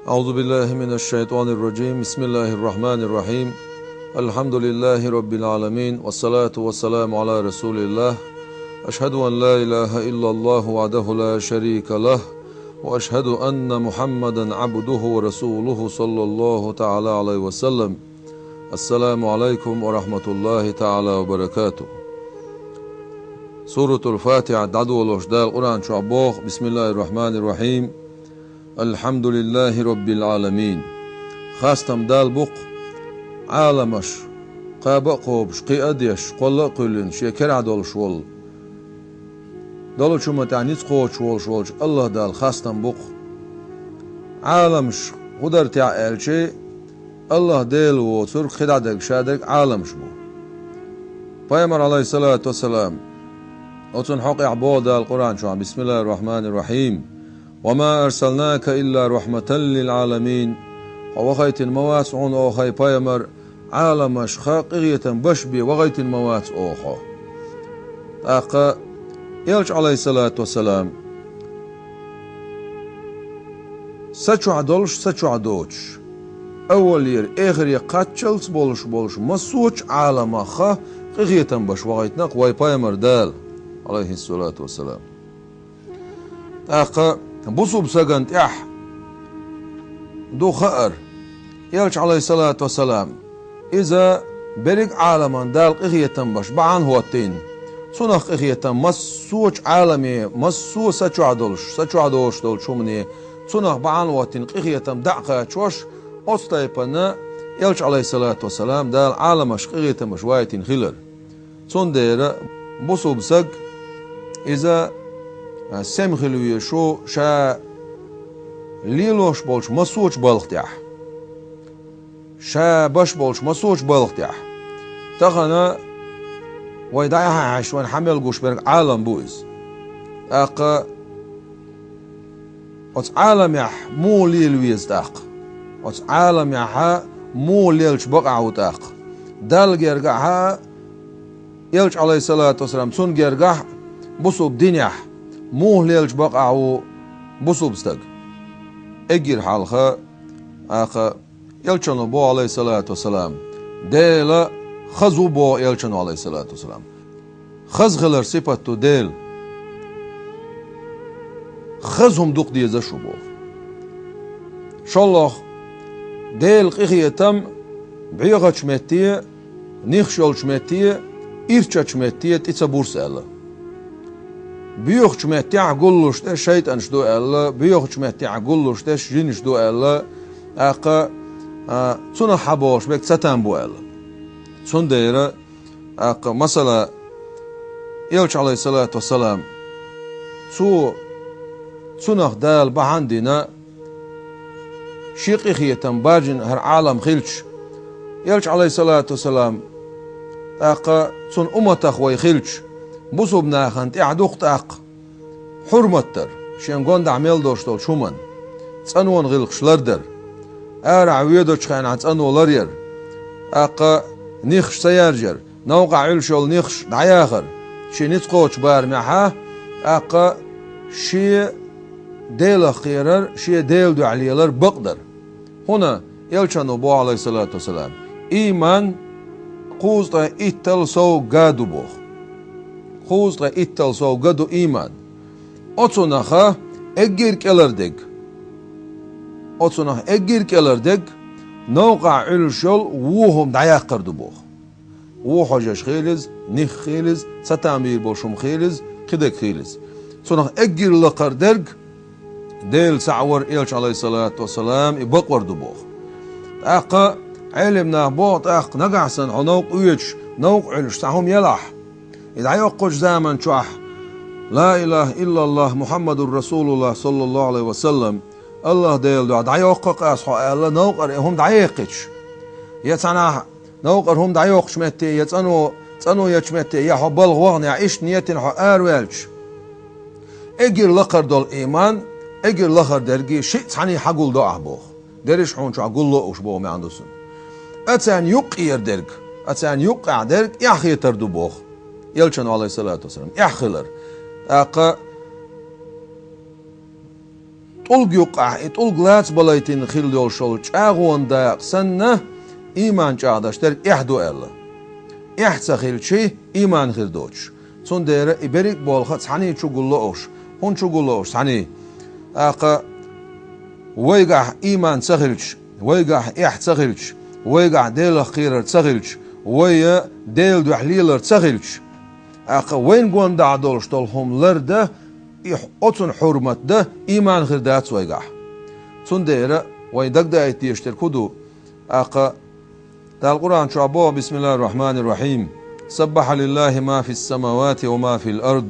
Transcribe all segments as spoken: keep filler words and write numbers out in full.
أعوذ بالله من الشيطان الرجيم. بسم الله الرحمن الرحيم. الحمد لله رب العالمين، والصلاة والسلام على رسول الله. أشهد أن لا إله إلا الله وحده لا شريك له، وأشهد أن محمدا عبده ورسوله، صلى الله تعالى عليه وسلم. السلام عليكم ورحمة الله تعالى وبركاته. Суратул Фатихьа дӀадолош Дала Къуръан чохь боху: بسم الله الرحمن الرحيم. الحمد لله رب العالمين. Хастам Далла бу-кх, Ӏаламаш кхаба а кхобуш, кхиа а деш, кхолла а кхоьллина, шен керахь долуш волу, долучу хӀуманна тӀехь ницкъ кхочуш волуш волчу АллахӀ Далла хастам бу-кх. Ӏаламаш хӀун дара техьа аьлча, АллахӀ Дела воцург, кхидӀа дерг, ша дерг Ӏаламаш бу. Пайхамар, Ӏалайхиссалату вассалам, оцунна хьокъехь боху Дала Къуръан чохь: بسم الله الرحمن الرحيم. وما أرسلناك إلا رحمة للعالمين. Хьо вахийтина ма вац хьуна оха, хӀай пайхамар, Ӏаламашха къинхетам беш бен вахийтина ма вац оха хьо. ТӀаккха Элча, Ӏалайхиссалату вассалам, са чохь долуш, са чохь доцуш, аввалера эхаре кхаччалц болуш болуш массочу Ӏаламахха къинхетам беш вахийтина-кх вай пайхамар Дала, Ӏалайхиссалату вассалам. ТӀаккха бусулба сагана тӀехь ду хаар, Элча, Ӏалайхиссалату вассалам, иза берриг Ӏаламан Дала къинхетам беш бахьана хӀоттийна. Цунах къинхетам массочу Ӏаламе, массо а са чохь долуш, са чохь доцуш долчу хӀумане, цунах бахьана хӀоттийна къинхетам дӀа а кхачош, оцу тайпана Элча, Ӏалайхиссалату вассалам, Дала Ӏаламашха къинхетам беш вахийтина хилар. Цундела бусулба саг иза, а, сема хила везаш ву ша лелош болчу массочу балха тӀехь, ша беш болчу массочу балха тӀехь. Тахана вай дӀаяхьа хьаьжча, вайна хьан мел гуш берг Ӏалам бу иза. ТӀаккха оцу Ӏаламехь муха лела веза тӀаккха? Оцу Ӏаламехьа муха лелча бакъахь ву тӀаккха? Далла гергахьа, Элча, Ӏалайхиссалату вассалам, цунна гергахь, бусулба динехь муха лелча бакъахь ву бусулба стаг? Эггира хьалха, аха, Элчано боху, Ӏалайхиссалату вассалам, Дела хаза ву боху Элчано, Ӏалайхиссалату вассалам. Хаза хилар сипат ду Дела. Хаза хӀума дукха дезаш ву боху. ШолгӀа, Делан къинхетам бӀехачу метте, нихаш йолчу метте, ирчачу метте тӀе ца бурса аьлла. Боьхачу меттехь гуллуш дерш шайтӀанаш ду аьлла, боьхачу меттехь гуллуш дерш жинаш ду аьлла, тӀаккха, а, цунах хьаболуш берг Сатан бу аьлла. Цундела, тӀаккха, масала, Элча, Ӏалайхиссалату вассалам, цо, цунах Дала бахьана дина, шен къинхетам бажина хӀара Ӏалам хилча, Элча, Ӏалайхиссалату вассалам, тӀаккха цунна умматах вай хилча, бусулба нахана тӀехь дукха тӀаккха хьурмат дар, шен гондахь мел долуш долчу хӀуманна, цӀанонан гӀиллакхаш лардар, арахь воьдучу хенахь цӀано ларъяр, тӀаккха нихаш ца яржар, новкъахь Ӏуьллуш йолу нихаш дӀаяхар, шен ницкъ кхочу барамехьа, тӀаккха шен Делах кхерар, шен Делан дуьхьа лелар бакъдар. ХӀунда Элчано боху, Ӏалайхиссалату вассалам, ийман кхузткъе итталла сов га ду боху. Кхузткъе итталла сов га ду ийман. Оцунах эггира кӀелара дерг. Оцунах эггира кӀелара дерг новкъахь Ӏуьллуш йолу вон хӀума дӀаяккхар ду боху. Вон хьожаш хилийла иза, нихаш хилийла иза, цатам бийр болуш хӀума хилийла иза, кхидерг хилийла иза. Цунах эггира лакхара дерг Делан цхьаъ вар, Элча, Ӏалайхиссалату вассалам, и бакъвар ду боху. ТӀаккха Ӏелим наха боху, тӀаккха нагахь санна хьо новкъа оьцуш, новкъа Ӏуьллуш цхьа хӀума елахь, и дӀайоккхучу заман чохь: «Ла илаха иллаллах, Мухаммадур Расулуллах, саллаллаху Ӏалайхи ва саллам», АллахӀ Делан дуьхьа дӀайоккху-кх ас хьо аьлла, новкъара и хӀума дӀаяьккхича, я цхьанхьа новкъара хӀума дӀайоккхучу метте, я цӀано, цӀано ечу метте, я хьо балха вахана, я иштта нетина хьо араваьлча, эггира лакхара долу ийман, эггира лахара дерриге шиъ цхьаьний хьагулдо ахь боху. Дерриш хьуна чохь гулло уьш боху маьӀна ду цуьнан. Ацарна юккъера дерг, ацарна юккъехь дерг эхь хетар ду боху. Элчано, Ӏалайхиссалату вассалам, эхь хилар. ТӀаккха тӀулг юккъахь, и тӀулг лаца балайтина хилла йолуш йолу чӀагӀонан дакъа санна, ийман чӀагӀдеш дерг эхь ду аьлла. Эхь ца хилчий, ийман хир доцуш. Цундела и берриг а болх цхьаьний чу гулло уьш. ХӀунда чу гулло уьш цхьаьний? ТӀаккха вайгахь ийман ца хилча, вайгахь эхь ца хилча, вайгахь Делах кхерар ца хилча, вай Делан дуьхьа лелар ца хилча, тӀаккха вайна гондахь долуш долу хӀума лардан, и оцунна хьурмат дан ийман хир дац вайгахь. Цундела вайн дагадаийта дезаш дерг хӀун ду? ТӀаккха Дала Къуръан чохь боху: «Бисмиллахир-рахманир-рахим. Саббаха лиллахи ма фис-самавати ва ма фил-ард».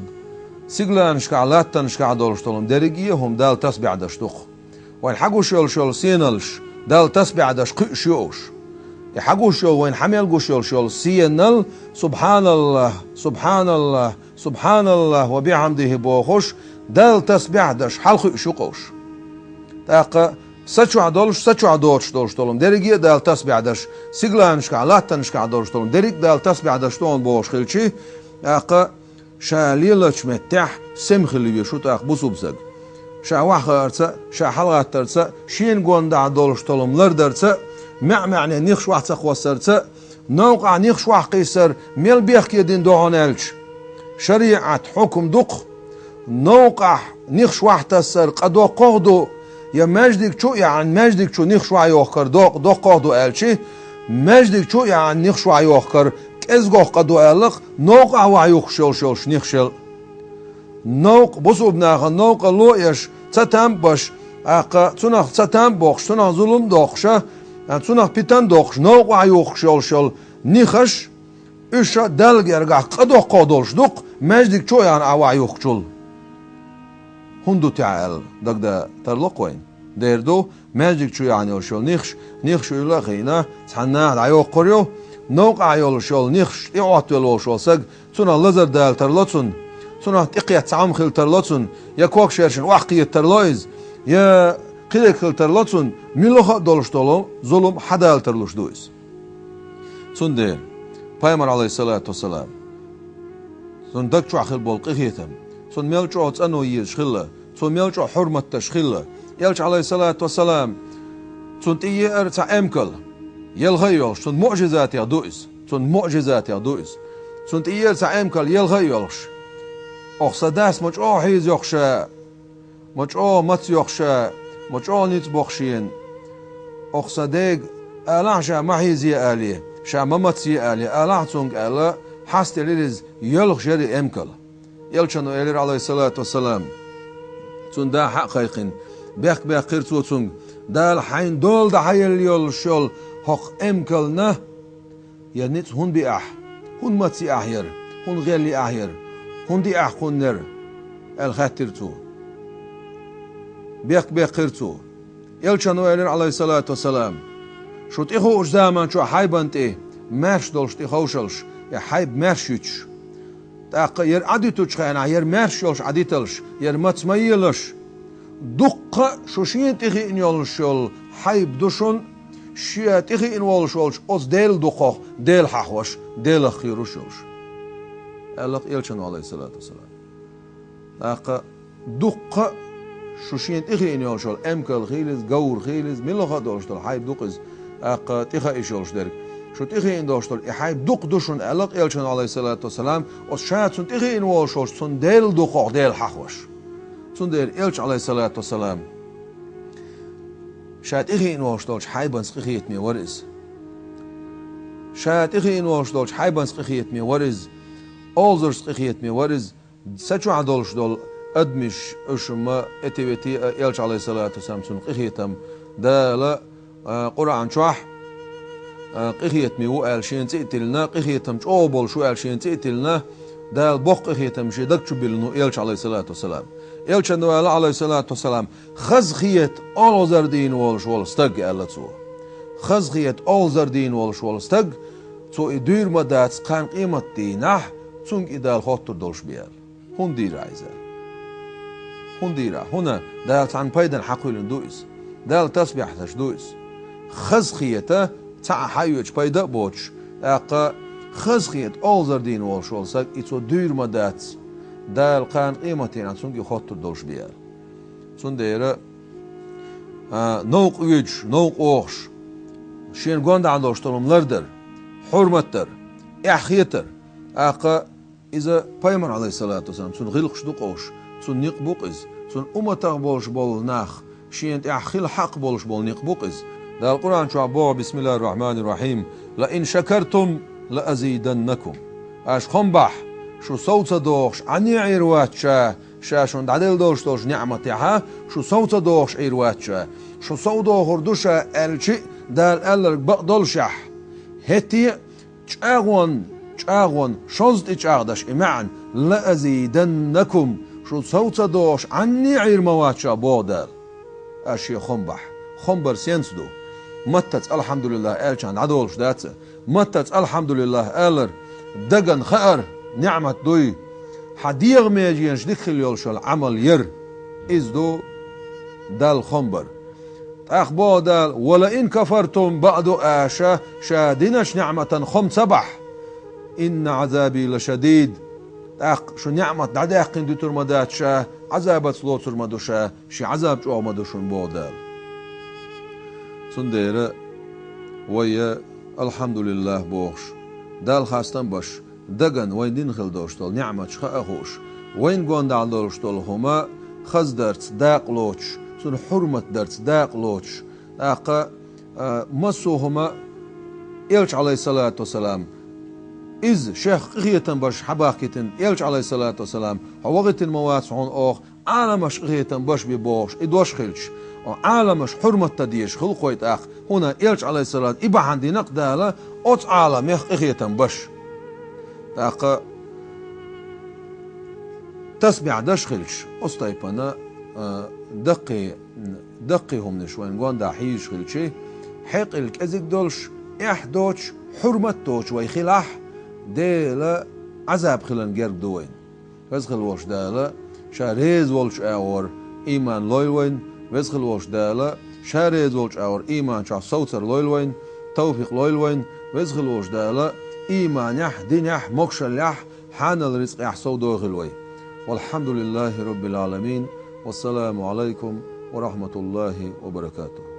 Сигаланашкахь, латтанашкахь долуш долу дерриге а хӀума Далла тасбихь даш ду-кх. Вайн хьагуш йолуш йолу сеналш Далла тасбихь даш кхуьуш ю уьш. И хьагуш йолу, вайн хьа мел гуш йолуш йолу сенал: «Субханаллах, субханаллах, субханаллах ва бихьамдихи», – бохуш, Далла тасбихь даш хьалакхуьуш ю-кх уьш. ТӀаккха са чохь долуш, са чохь доцуш долуш долу дерриге а Далла тасбихь даш, сигаланашкахь, латтанашкахь долуш долу дерриг а Далла тасбихь даш ду хьуна бохуш хилчий, тӀаккха ша лелачу меттехь сема хила везаш ву тӀаккха бусулба стаг. Ша охьахаарца а, ша хьалагӀаттарца а, шена гондахь долуш долу лардарца а, маьӀ-маьӀне нихаш охьа ца кхоссарца а, новкъахь нихаш охьакхиссар мел бехке дина ду хьуна аьлча, шариӀат хьукам ду-кх, новкъахь нихаш охьатассар къа доккхох а ду, я маьждиг чу а яьхьна, маьждиг чу нихаш охьайохкар доккха, доккхох а ду аьлчий, маьждиг чу а яьхьна нихаш охьайохкар кӀезгох къа ду аьлла-кх, новкъахь охьаюхкуш йолуш йолуш нихашал. Новкъа, бусулба нахана новкъарло а еш, цатам а беш, тӀаккха цунах цатам а боккхуш, цунах зулам а доккхуш, цунах питана а доккхуш, новкъа охьаюхкуш йолуш йолу нихаш, уьш Далла гергахь къа доккхох долуш ду-кх, маьждиг чу а яьхна охьаюхкучул. ХӀунда ду те аьлла, дагадоуьйтур ду-кх вайна? Дера ду, маьждиг чу яьхна йолуш йолу нихаш, нихаш уьйла а хиъна, цхьана наха дӀайоккхур ю, новкъахь йолуш йолу нихаш тӀеӀоттавелла волуш волу стаг, цунах лазар дала тарло цунна, цунах тӀекхетта цхьа хӀума хила тарло цунна, я когашершина охьакхета тарло иза, я кхидерг хила тарло цунна, муьлхха а долуш долу зулам хьадала тарлуш ду иза. Цундела Пайхамар, Ӏалайхиссалату вассалам, цуьнан даг чохь хилла болу къинхетам, цунна мел чӀогӀа цӀано езаш хилла, цо мел чӀогӀа хьурмат деш хилла, Элча, Ӏалайхиссалату вассалам, цунна тӀееара цхьа эмкал, елха а йолуш, цунна муӀжизатех ду иза, цунна муӀжизатех ду иза. Цунна тӀееара цхьа эмкал, елха а йолуш: «Оха сан дас ма чӀогӀа хьийза йоккху ша, ма чӀогӀа маца йоккху ша, ма чӀогӀа ницкъ боккху шена. Оха сан дега алахьа ша ма хьийзае алий, ша ма мацае алий», – алахьа цуьнга аьлла, хьастаделира иза, йоьлхуш яра и эмкал. Элчано элира, Ӏалайхиссалату вассалам, цуьнан да хьа а кхайкхина, бехк баьккхира цо цуьнга: «Дала хьайна дола дан хьаелла йолуш йолу хӀокху эмкална я ницкъ хӀунда биахь, хӀунда маца йиахь яра, хӀунда гӀелла йиахь яра, хӀунда диахь кхуннера?» – аьлла хаьттира цо. Бехк баьккхира цо. Элчано элира, Ӏалайхиссалату вассалам: «Шу тӀехуучу заман чохь хьайбан тӀе маьрша долуш тӀеховшалаш, я хьайба маьрша юьтуш. ТӀаккха яра Ӏадуьтучу хенахь, яра маьрша йолуш Ӏадиталаш, яра маца ма елаш. Дуккха а шу шена тӀехиъна йолуш йолу хьайба ду шуна, шен тӀехиъна волуш волчу оцу Делан дукхах Дела хьахош, Делах кхоьруш йолуш», – аьлла-кх Элчано, Ӏалайхиссалату вассалам. ТӀаккха дуккха а шу шена тӀехиъна йолуш йолу эмкал хилла иза, говр хилла иза, муьлхха а долуш долу хьайба ду-кх иза, тӀаккха тӀехаийш йолуш дерг. Шу тӀехиъна долуш долу и хьайба дукха ду шуна, аьлла-кх Элчано, Ӏалайхиссалату вассалам, оцу ша цунна тӀехиъна волуш волчу цунна Делан дукхах Дела хьахош. Цундела Элча, Ӏалайхиссалату вассалам, ша тӀехиъна волуш долчу хьайбанца къинхетаме вара иза. Ша тӀехиъна волуш долчу хьайбанца къинхетаме вара иза. Олхазаршца къинхетаме вара иза. Са чохь долуш долу адамаш, уьш ма эти-вети а, Элча, Ӏалайхиссалату вассалам, цунна къинхетам Дала, а, Къуръан чохь, а, къинхетаме ву аьлла шена цӀе а тиллина, къинхетам чӀогӀа болуш ву аьлла шена цӀе а тиллина, Дала боккха къинхетам шен даг чу биллина ву Элча, Ӏалайхиссалату вассалам. Элчано аьлла, Ӏалайхиссалату вассалам: «Хазахета олхазар дийна волуш волу стаг», – аьлла цо. «Хазахета олхазар дийна волуш волу стаг, цо и дуьйр ма дац кхана къематдийнахь, цуьнга и Дала хоттур долуш бен», – аьлла. ХӀунда дийр ахь иза? ХӀунда дийр ахь? ХӀунда? Дала цхьана пайдана хьакхоьллина ду иза. Далла тасбихь деш ду иза. Хазахета цхьа а хьайоьчу пайда а боцуш, тӀаккха хазахета олхазар дийна волуш волу стаг, и цо дуьйр ма дац, Дала кхана къематдийнахь цуьнга и хоттур долуш бен аьлла. Цундела а, новкъа оьцуш, новкъа вохуш, шена гонаха долуш долу хӀума лардар, хьурмат дар, эхь хетар. ТӀаккха иза пайхамар, Ӏалайхиссалату вассалам, цуьнан гӀиллакхаш ду-кх уьш, цуьнан некъ бу-кх иза, цуьнан умматах болуш болу нах, шена тӀехь хила хьакъ болуш болу некъ бу-кх иза. Дала Къуръан чохь боху: «Бисмиллахир рахманир рахим. Ла ин шакартум ла азиданнакум». Аша хам бахь, шу сов ца дохуш, Ӏанне Ӏийр вац ша, ша шуна дӀаделла долуш долчу неӀматехьа, шу сов ца дохуш Ӏийр вац ша. Шу сов дохур ду ша аьлча а, Дала аьлларг бакъ доллушехь, хӀетте а чӀагӀонна, чӀагӀонна, шозза тӀе чӀагӀдеш и маьӀна: «Ла азиданнакум», шу сов ца дохуш Ӏанне Ӏийр ма вац ша, боху Дала. Аша шен хам бахь. Хам бар сенца ду? Маттаца «Алхьамдулиллах» аьллачхьана дӀадолуш дац а. Маттаца «Алхьамдулиллах» алар, дагана хаар, неӀмат дуй, хьан дегӀан меженаш дика хила йолуш йолу Ӏамал яр. Иза ду Далла хам бар. ТӀаккха боху Дала: «Ва ла ин кафартум», бакъду аша ша диначу неӀматан хам ца бахь, «инна Ӏазаби ла шадид». ТӀаккха шу неӀмат дӀадаьккхина дуьтур ма дац ша, Ӏазабаца лоцур ма ду ша, шен Ӏазаб чӀогӀа ма ду шуна, боху Дала. Цундела вай я «Алхьамдулиллах» бохуш, Далла хастам беш, дагана вайн дина хила долуш долу неӀматаш хаа хууш, вайна гонаха долуш долу хӀума хаза дарца дакъа лоцуш, цунна хьурмат дарца дакъа лоцуш, тӀаккха, а, массо а хӀума Элча, Ӏалайхиссалату вассалам, иза шех къинхетам беш хьабахкийтина Элча, Ӏалайхиссалату вассалам, хьо вахийтина ма вац хьуна оха, Ӏаламаш къинхетам беш бен бохуш, и дош хилча, Ӏаламаш хьурмат дан дезаш хилла-кх вай тӀаккха, хӀунда Элча, Ӏалайхиссалату, и бахьана дина-кх Дала оцу Ӏаламех къинхетам беш. ТӀаккха тасбихь деш хилча, оцу тайпана, а, даккхий, даккхий хӀуманаш вайн гонаха хьийзаш хилча, хьекъал кӀезиг долуш, эхь доцуш, хьурмат доцуш вай хилахь, Делан Ӏазаб хиларна герга ду вайна. Веза хила волчу Дала Ша реза волчу агӀор ийман лойла вайна, Веза хила волчу Дала Ша реза волчу агӀор ийман чохь совцар лойла вайна, тавфикъ лойла вайна, Веза хила волчу Дала ийманехь, динехь, могушаллехь, хьанал рицкъехь совдохийла вай. Валхьамдулиллахи Роббил Ӏаламин. Вассаламу Ӏалайкум ва рахьматуллахи ва баракатух.